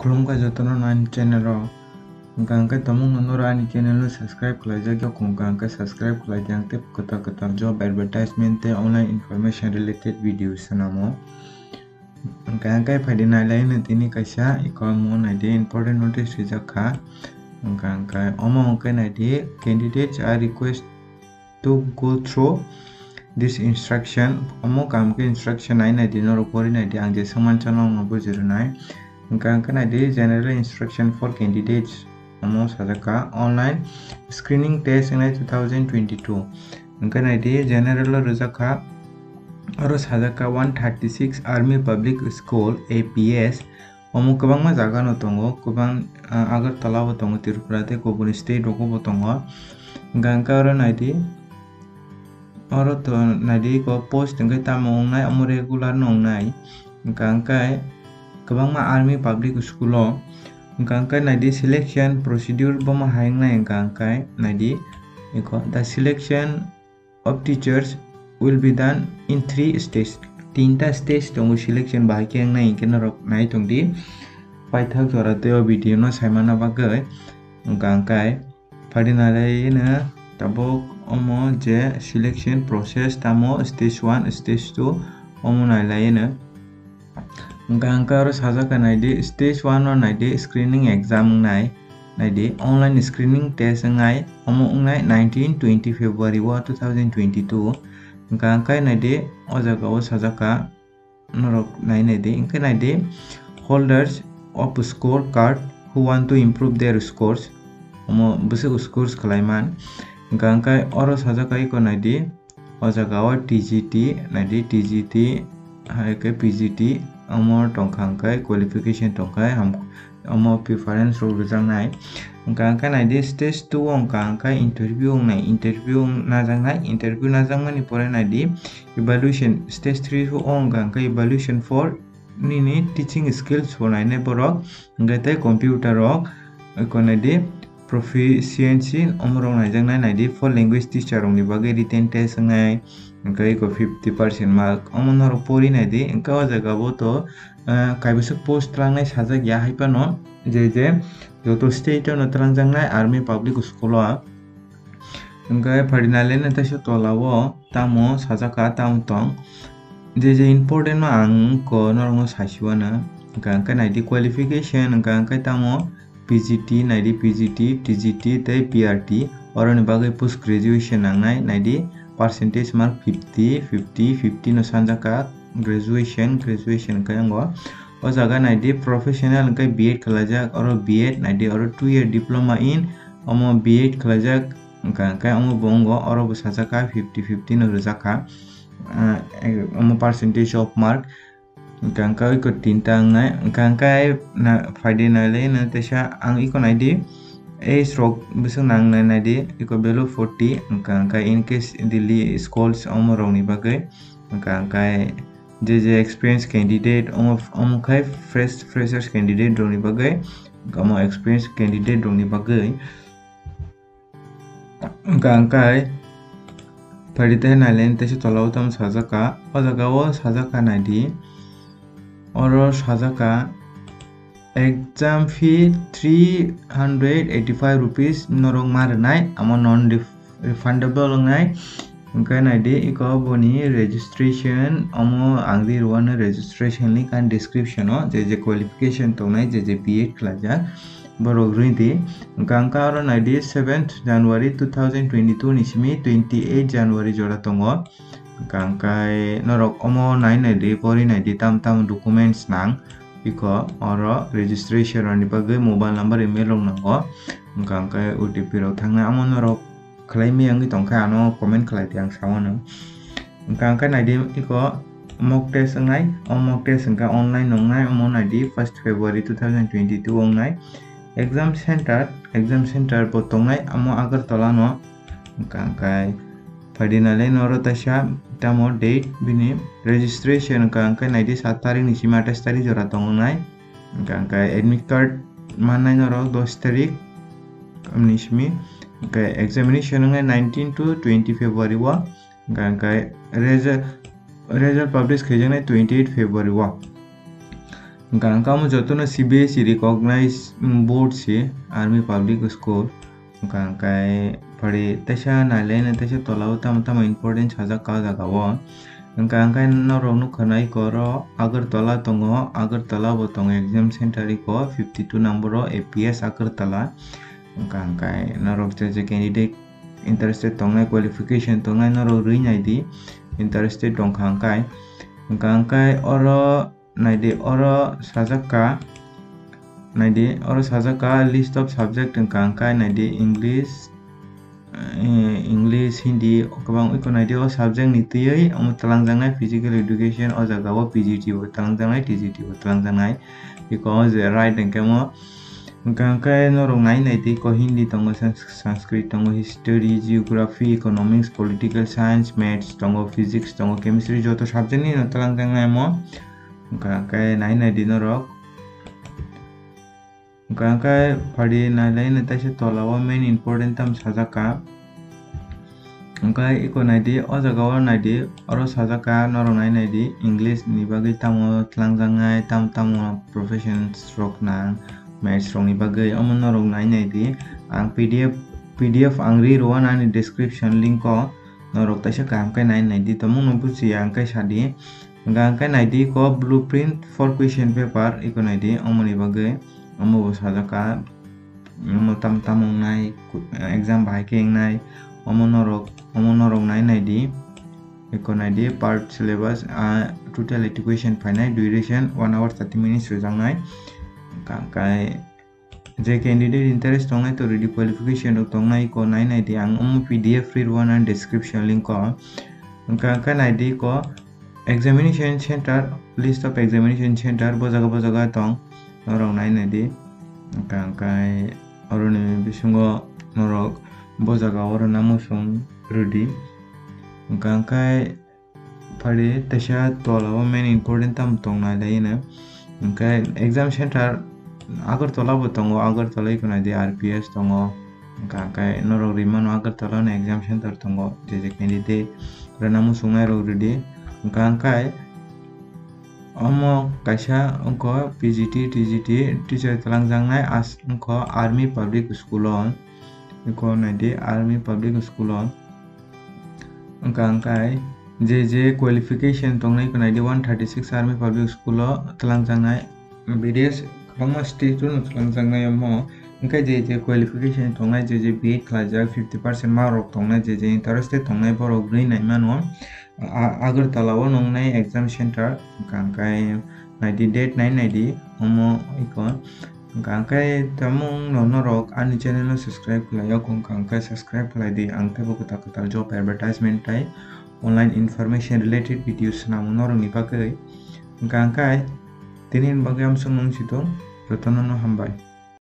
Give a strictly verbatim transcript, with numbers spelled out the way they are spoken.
Khulumkha jotono ani channel o. Hwnkha hwnkhe tongmungno noro ani channel no subscribe khlaijak ya khungkha hwnkhe subscribe khlai di, ang tei kwtal kwtal job advertisement tei online information related video swnamo. Hwnkha hwnkhe phaidi nailai no tini kaisa iko mo naidi important notice rijak kha. Hwnkha hwnkhe omo hwnkhe naidi candidates are request to go through this instruction. Omo kaham khe instruction nai naidi, norok pori naidi, ang je swngman chano wngno buji rwnai. Hwnkha hwnkhe naidi general instruction for candidates. Omo sajak kha online screening test wngnai two thousand twenty-two. Hwnkhe naidi general o rijak kha, oro sajak kha one thirty-six Army Public School, A P S. Omo kwbangma jaga no tongo, kwbang, ah, Agartala bo tongo, Tripura tei kubun state rogo bo tongo. Hwnkha hwnkhe oro naidi, oro to naidi ko post hwnkhe tamo wngnai, omo regular no wngnai. Hwnkha hwnkhe kwbangma Army Public School o. Hwnkha hwnkhe naidi selection procedure bomo hai wngnai, hwnkha hwnkhe naidi iko the selection of teachers will be done in three stages. Tinta stage tongo selection bahai khe wngnai, hinkhe norok nai tongdi. Paithak jora tei o video no saimana bagwi hwnkha hwnkhe phaidi nailai no tabuk omo je selection process tamo stage one, stage two omo nailai no. Hwnkha hwnkhe oro sajak kha naidi stage one o naidi screening exam wngnai, naidi online screening test wngnai, omo wngnai nineteen twenty February o two thousand twenty-two. Hwnkha hwnkhe naidi o jaga o sajak kha norok nai naidi, hwnkhe naidi holders of score card who want to improve their scores, omo bwswk scores khlai man. Hwnkha hwnkhe oro sajak kha iko naidi, o jaga o T G T, naidi T G T, hai khe P G T, omo tongkha hwnkhe qualification tongkha, ham-, omo preference rok rwjaknai. Hwnkha hwnkhe naidi stage two o hwnkha hwnkhe interview wngnai, interview wng-, najaknai, interview najakmani pore naidi evaluation, stage three o hwnkha hwnkhe evaluation for nini teaching skills bo nainai borok, hwnkhe tei computer rok, eko naidi proficiency, omo rok naijaknai, naidi four language teacher rokni bagwi written test wngnai, hwnkhe eko fifty percent mark, omo norok pori naidi, hwnkhe o jaga bo to, ah, kaibwswk post rangnai sajak ya hai phano, je je joto state o no twlangjaknai Army Public School o. Hwnkhe phaidi nailai no teisa tola o tamo sajak kha, tamo tong. Je je important no ang ko norokno saisiwano. Hwnkha hwnkhe naidi qualification, hwnkha hwnkhe tamo P G T, naidi P G T, T G T tei P R T. Oroni bagwi post graduation nangnai, naidi percentage mark fifty, fifty, fifty no sanjak kha. Graduation, graduation hwnkhe wngo. O jaga naidi professional hwnkhe B Ed khlaijak, oro B Ed naidi, oro two year diploma in, omo B Ed khlaijak, hwnkha hwnkhe omo bo wngo, oro bo sajak kha fifty fifty no rwjak kha, ah, omo percentage of mark, hwnkha hwnkhe eko tinta wngnai, hwnkha hwnkhe na phaidi nailai no teisa ang eko naidi, age rok bwswk nangnai naidi, eko below forty, hwnkha hwnkhe in case Delhi schools omo rokni bagwi, hwnkha hwnkhe je je experience candidate, omo, omo khai fresh, freshers candidate rokni bagwi, omo experience candidate rokni bagwi. Hwnkha hwnkhe phaidi tei nailai teisa tola o tamo sajak kha, o jaga o sajak kha naidi, oro sajak kha exam fee three hundred eighty-five rupees norok ma rwnai, amo non ref-, refundable wngnai. Hwnkhe naidi eko boni registration, omo ang di rwano registration link ani description o, je je qualification tongnai, je je B Ed khlaijak, borok rwdi. Hwnkha hwnkhe oro naidi seventh January two thousand twenty-two ni simi twenty-eight January jora tongo. Hwnkha hwnkhe norok omo nai naidi, pori naidi, tam tam documents nang. Eko oro registration rokni bagwi mobile number, email rok nango. Hwnkha hwnkhe O T P rok thangnai, amo norok khlai maya wngwi tongkha, ano comment khlai di, ang sao no. Hwnkha hwnkhe naidi eko mock test wngnai, o mock test hwnkhe online wngnai, omo naidi first February two thousand twenty-two wngnai. Exam center, exam center bo tongnai, amo Agartala no. Hwnkha hwnkhe phaidi nailai no oro teisa tamo date bini registration hwnkha hwnkhe naidi saat tarik ni simi atais tarik jora tongnai. Hwnkha hwnkhe admit card mannai norok dos tarik ni simi. Hwnkhe examination wngnai nineteen to twenty February o. Hwnkha hwnkhe result, result publish khaijaknai twenty-eight February o. Hwnkha hwnkhe omo jotono C B S E recognized, mm, board se, Army Public School. Hwnkha hwnkhe phari teisa nailaino teisa tolao tamo tamo important sajak kha o jagao. Hwnkha hwnkhe norok nukha nai eko oro Agartala tongo, Agartala bo tongo exam center eko fifty two number o A P S Agartala. Hwnkha hwnkhe norok je je candidate interested tongnai, qualification tongnai norok rwi naidi, interested tongkha hwnkhe. Hwnkha hwnkhe oro naidi, oro sajak kha, naidi, oro sajak kha list of subject hwnkha hwnkhe naidi English, eh, English, Hindi, kwbang eko naidi o subject ni twiwi omo twlangjaknai physical education o jaga o P G T bo twlangjaknai, T G T bo twlangjaknai. Eko o je right hwnkhe omo Hwnkha hwnkhe norok nai naidi ko Hindi tongo, Sans-, Sanskrit tongo, History, Geography, Economics, Political Science, Maths tongo, Physics tongo, Chemistry joto subject ni no twlangjaknai omo. Hwnkha hwnkhe nai naidi norok. Hwnkha hwnkhe phari nailaino teisa tolao main important tamo sajak kha. Hwnkhe eko naidi, o jaga o naidi, oro sajak kha norok nai naidi, English ni bagwi tamo twlangjaknai, tamo tamo professions rok nang, maths rok ni bagwi, omo norok nai naidi. Ang P D F, P D F ang ri rw ani description link o, norok teisa kaham khe nai naidi, tamo no bujiya hwnkhe sadi. Hwnkha hwnkhe naidi ko blueprint for question paper, eko naidi, omo ni bagwi, omo bo sajak kha. Omo tam tamo wngnai, ku-, exam bahai khe wngnai, omo norok, omo norok nai naidi. Eko naidi part syllabus, ah, total education phainai, duration one hour thirty minutes rwjaknai. Hwnkha hwnkhe je candidate interest tongnai to ready qualification rok tongnai eko nai naidi, ang omo P D F rwi rw ani description link o. Hwnkha hwnkhe naidi eko examination center, list of examination center, bo jaga bo jaga tong, norok nai naidi. Hwnkha hwnkhe oroni bisingo norok bo jaga o rwna muchung rwdi. Hwnkha hwnkhe phari teisa tolao main important tamo tong nai lai hino. Hwnkhe exam center Agartala bo tongo, Agartala eko naidi R P S tongo. Hwnkha hwnkhe norok rimano Agartala ni exam center tongo, je je candidate rwna muchungnai rok rwdi. Hwnkha hwnkhe omo kaisa wngkha P G T, T G T teacher twlangjaknai as-, wngkha Army Public School o. Eko naidi Army Public School o. Hwnkha hwnkhe je je qualification tongnai eko naidi one thirty six Army Public School o twlangjaknai. B D S kwbangma state o no twlangjaknai omo. Hwnkhe je je qualification tongnai, je je B Ed khlaijak, fifty percent mark rok tongnai, je je interested tongnai borok rwi naimano. A-, Agartala o nungnai exam center, hwnkha hwnkhe naidi date nai naidi omo eko. Hwnkha hwnkhe tamo wngno norok ani channel no subscribe khlai yok, hwnkha hwnkhe subscribe khlai di, ang teibo kwtal kwtal job advertisement tei online information related videos swnamo norokni bagwi. Hwnkha hwnkhe tini ni bagwi amsong nung si tong, jotono no hambai.